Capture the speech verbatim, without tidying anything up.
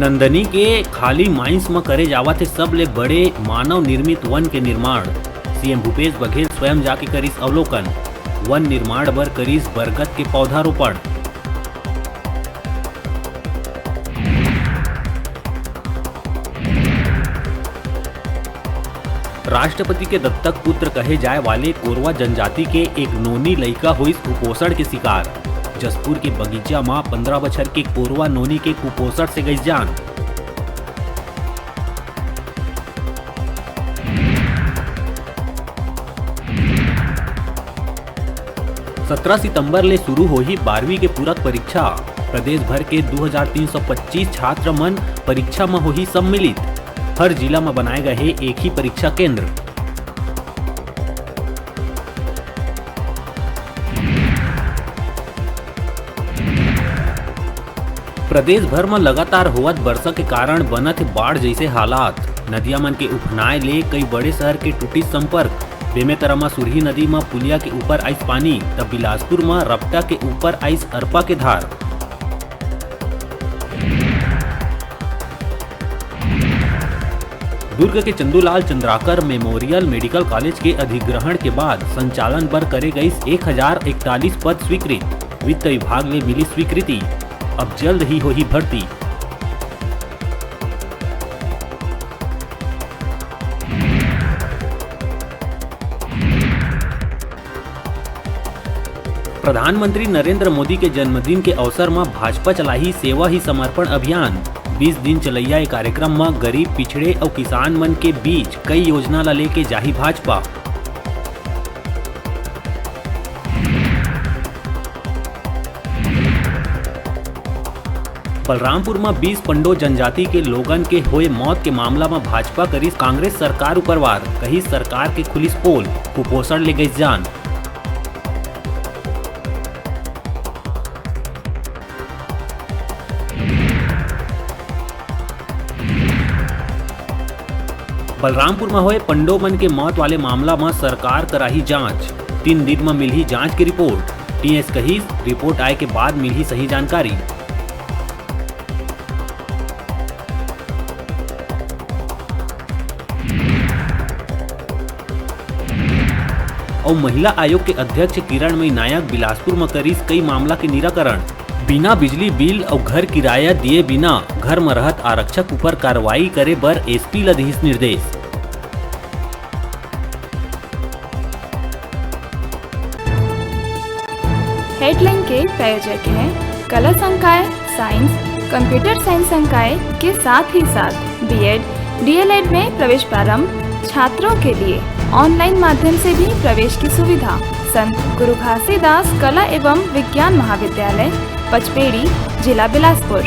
नंदनी के खाली माइंस म करे जावत हे सबले बड़े मानव निर्मित वन के निर्माण। सीएम भूपेश बघेल स्वयं जाके करिस अवलोकन। वन निर्माण बर करिस बरगद के पौधारोपण। राष्ट्रपति के दत्तक पुत्र कहे जाए वाले कोरवा जनजाति के एक नोनी लइका होइस कुपोषण के शिकार। जशपुर के बगीचा म पंद्रह बछर के कोरवा नोनी के कुपोषण से गइस जान। सत्रह सितंबर ले शुरू होही बारहवीं के पूरक परीक्षा। प्रदेश भर के दू हजार तीन सौ पच्चीस छात्र मन परीक्षा म होही सम्मिलित। हर जिला म बनाए गए हे एक ही परीक्षा केंद्र। प्रदेश भर म लगातार होवत बरसा के कारण बनत हे बाढ़ जइसे हालात। नदिया मन के उफनाए ले कई बड़े शहर के टूटिस संपर्क। बेमेतरा म सुरही नदी म पुलिया के ऊपर आइस पानी, त बिलासपुर म रपटा के ऊपर आइस अरपा के धार। दुर्ग के Chandulal Chandrakar memorial medical college के अधिग्रहण के बाद संचालन बर करे गइस एक हजार इकतालीस पद स्वीकृत। वित्त विभाग ले मिली स्वीकृति, अब जल्द ही होही भर्ती। प्रधानमंत्री नरेंद्र मोदी के जन्मदिन के अवसर म भाजपा चलाही सेवा ही समर्पण अभियान। बीस दिन चलइया ए कार्यक्रम म गरीब, पिछड़े अउ किसान मन के बीच कई योजना ल लेके जाही भाजपा। बलरामपुर म बीस पंडो जनजाति के लोगन के होए मौत के मामला म भाजपा करिस कांग्रेस सरकार ऊपर वार, कहिस सरकार के खुलिस पोल, कुपोषण ले गइस जान। बलरामपुर म होए पंडो मन के मौत वाले मामला म सरकार कराही जांच। तीन दिन म मिलही जांच के रिपोर्ट। टीएस कहिस, रिपोर्ट आए के बाद मिलही सही जानकारी। अउ महिला आयोग के अध्यक्ष किरणमयी नायक बिलासपुर म करिस कई मामला के निराकरण। बिना बिजली बिल अउ घर किराया दिए बिना घर म रहत आरक्षक ऊपर कार्रवाई करे बर एसपी ल दिहिस निर्देश। हेडलाइन के प्रायोजक हैं कला संकाय, साइंस, कंप्यूटर साइंस संकाय के साथ ही साथ बीएड, डीएलएड में प्रवेश प्रारंभ, छात्रों के लिए ऑनलाइन माध्यम से भी प्रवेश की सुविधा। संत गुरु घासीदास कला एवं विज्ञान महाविद्यालय, पचपेड़ी, जिला बिलासपुर।